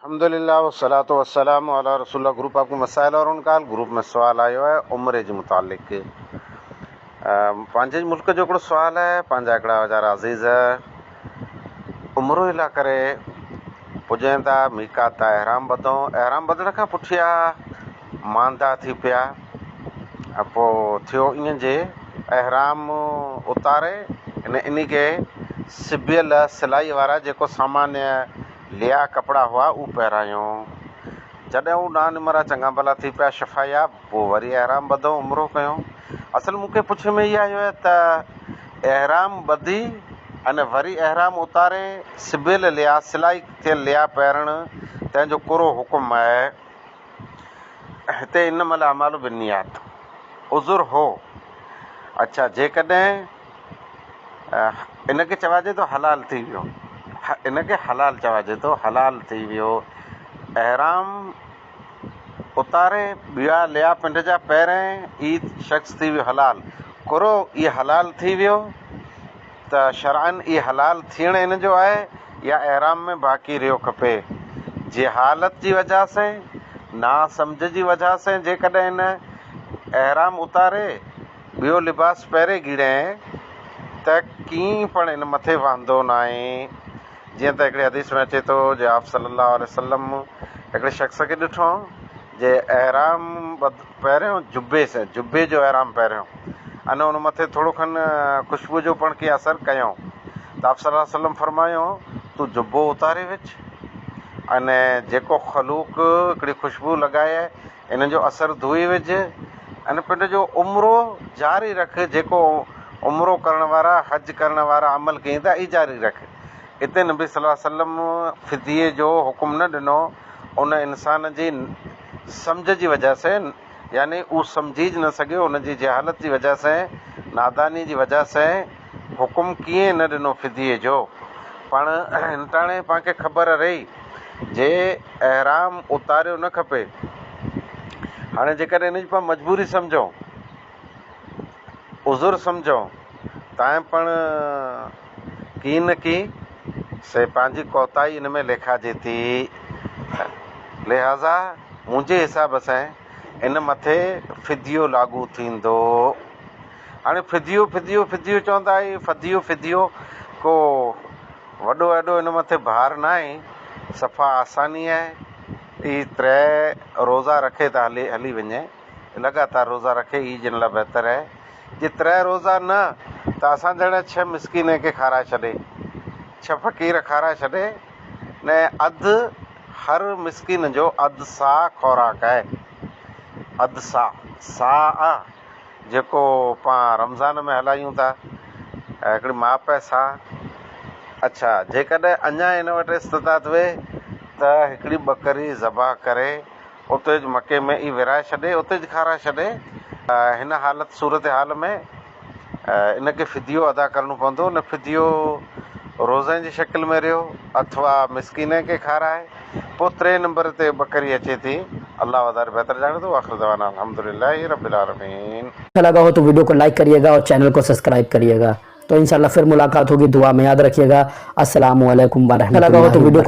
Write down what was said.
الحمدلله والصلوة والسلام علي رسول الله گروپ آپ ڪي مسائل اور ان کا حل گروپ ۾ سوال آيو آهي عمري جي متعلق پنهنجي ملڪ جو هڪڙو سوال آهي پنهنجا هڪڙا ويچارا عزيز عمرو الا ڪري پڄين ٿا ميقات تان احرام ٻڌو احرام ٻڌڻ کان پٺيا ماندا ٿي پيا ۽ پوء ٿيو ائين جي احرام اتاري ان انهي کي سبيل سلائي وارا جيڪو سامانيه ليا ڪپڙا هئا اهو پهرايون. جڏهن هو ڏانهن نمرا چڱا ڀلا ٿي پيا شفاياب پوء وري احرام ٻڌو عمرو ڪيو. اصل مون کي پڇ ۾ اها آيو آهي ته احرام ٻڌي ۽ وري احرام اتاري سبيل ليا سلائي ٿيل ليا پهرڻ تنهن جو ڪهڙو حڪم آهي. هتي انما الاعمال بالنيات عذر هو. اڇا جيڪڏهن ان کي چوائجي ٿو حلال ٿي ويو ان کي حلال چوائجي ٿو حلال ٿي ويو احرام اتاري ٻيا ليا پنڊ جا پهرين ئي شخص ٿي ويو حلال ڪرو ئي حلال ٿي ويو ته شرعاً ئي حلال ٿيڻ ان جو آهي يا احرام ۾ باقي رهيو کپي جهالت جي وجه سين نا سمجھ جي وجه سين جيڪڏهن هن احرام اتاري ٻيو لباس پهري گيڙين ته ڪين پڻ ان مٿي واندو ناهي. جيئن ته هڪڙي حديث ۾ اچي ٿو جي آپ صلي الله عليه وسلم هڪڙي شخص کي ڏٺو جي احرام پهريون جبي سين جبي جو احرام پهريون ان ان مٿي ٿورو کن خوشبو جو پڻ ڪي اثر ڪيو ته آپ صلي الله عليه وسلم فرمايو تون جبو اتاري وچ ان جيڪو خلوق هڪڙي خوشبو لڳائي ان جو اثر ڌوئي وجهه ۽ پنڊ جو عمرو جاري رک جيڪو عمرو ڪرڻ وارا حج ڪرڻ وارا عمل ڪين ٿا اهي جاري رک. اتي نبي صلي الله عليه وسلم فديي جو حڪم نه ڏنو ان انسان جي سمجهه جي وجه سين يعني اهو سمجهيج نه سگهيو ان جي جهالت جي وجه سين ناداني جي وجه سين حڪم ڪيئن نه ڏنو فديي جو پڻ هنٽاڻي پان کي خبر رهي جي احرام اتاريو نه کپي. هاڻي جيڪڏهن ان جي پان مجبوري سمجهون، عذر سمجهون، تانء پڻ ڪي نه ڪي سي پنهنجي ڪوتاهي ان ۾ ليکاجي ٿي. لهٰذا منهنجي حساب سين ان مٿي فديو لاڳو ٿيندو. هاڻي فديو فديو فديو چوندا آهي فديو فديو ڪو وڏو ايڏو ان مٿي ڀار ناهي صفا آساني آهي هي تري روزا رکي ته هلي هلي وڃي لڳاتار روزا رکي هي جن لاء بهتر آهي جي تري روزا نه ته اسان جهڙا ڇهه مسڪين کي کارائي ڇڏي ڇهه فقير کارائي ڇڏي نه اڌ هر مسڪين جو اڌ ساء خوراڪ آهي اڌ ساء ساء آ جيڪو پان رمضان ۾ هلايون ٿا هڪڙي ماپ آهي سا اڇا جيڪڏهن اڃا هن وٽ استطاعت هئي ته هڪڙي ٻڪري ذبح ڪري اتي مڪي ۾ ئي ورهائي ڇڏي اتي کارائي ڇڏي هن حالت صورتحال ۾ ان کي فديو ادا ڪرڻو پوندو ان فديو روزن جي شڪل ۾ رهيو اٿوا مسڪين کي کارائي پوء ٽئين نمبر تي ٻڪري اچي ٿي. الله وڌاري بهتر ڄاڻي ٿو. واخر دعوانا الحمدلله رب العالمين. اچھا لگا ھو تو ويڊيو کو لائيڪ ڪريي گا اور چينل کو سبسڪرائيب ڪريي گا تو انشاءالله فر ملاقات ھوگي دعا مين ياد رکيي گا السلام عليڪم ورحمة الله.